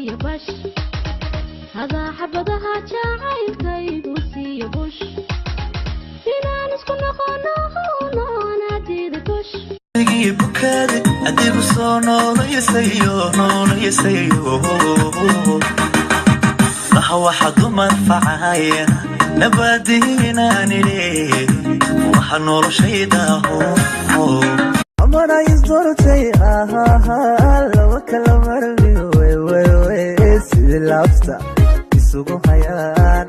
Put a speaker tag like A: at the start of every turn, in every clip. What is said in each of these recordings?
A: Siiya bash hadaa xabadaha jacaylkaygu siiya bush inaan isku noqono noona diida kush.
B: Bukaade adigu soo noolaysayo noolaysayo laha waxa dumar facaya nabadiinaanile waxa noloshaydaho.
C: Amana isdoortay ahaha laba kala marmi wewewe sidii laabta isugu hayaan,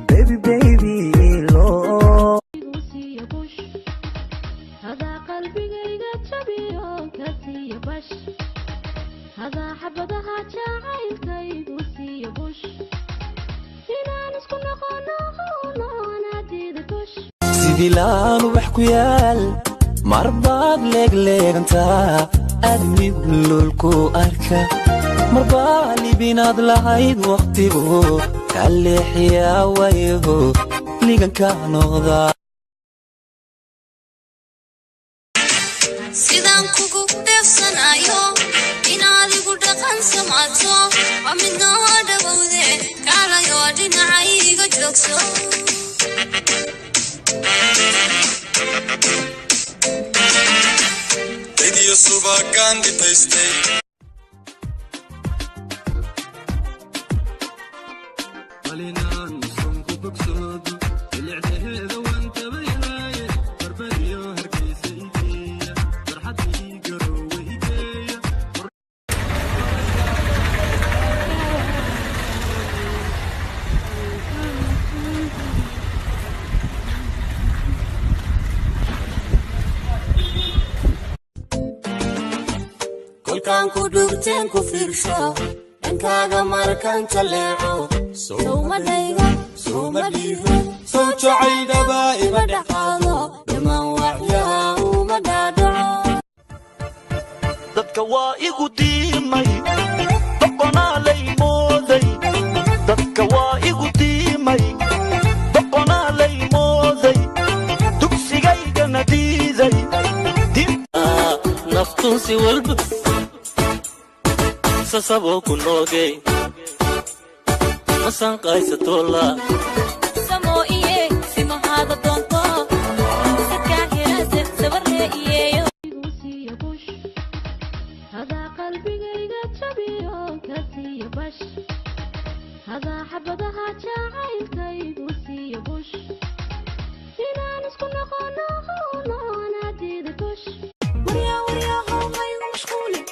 C: baby baby loo.
A: Igu siiya bush hadaa qalbigayga jabiyo ka siiya bash hadaa xabadaha jacaylkaygu siiya bush inaan isku noqono noona diida kush.
B: Sidii laan ubax ku yaal marbaad leegleegantaa admigu luulku arka marbaa libinaad lahayd wakhtigu kaa leexiyaa wayaho liganka noqdaa.
D: Sidaan kugu dheefsanayo inaad igu dhaqan samaato waa mid noo dhowowde kaalayoo dhinacayga joogso.
E: Idiyo subagaan dhitaystay.
D: Kolkaan ku dhugteen ku fiirsho dhankaaga markaan jaleeco sowma dhaygo sowma dhiiro.
E: Soo jacaydhabaa
D: ima dhexaado dhammaan waxyaha uma dhaadhaco.
B: Dadka waa igu diimay doqonaalay mooday, dadka waa igu diimay doqonaalay mooday dugsigaygana diiday.
F: Naftuusi walba sasaboo ku noogey masanqaysatoola.
D: Samo iye simahaada doonto sadkaa hiraase sabaree iyeeyo.
A: Igu siiya bush hadaa qalbigayga jabiyo ka siiya bash hadaa xabadaha jacaylkaygu siiya bush inaan isku noqono noona diida kush.
G: Waryaa waryahow, haygu mashquulin,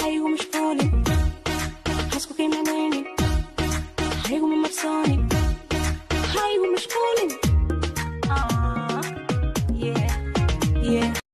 G: haygu mashquulin, hasku qiimanaynin, hayguma marsoonin, haygu mashquulin. Ah, yeah.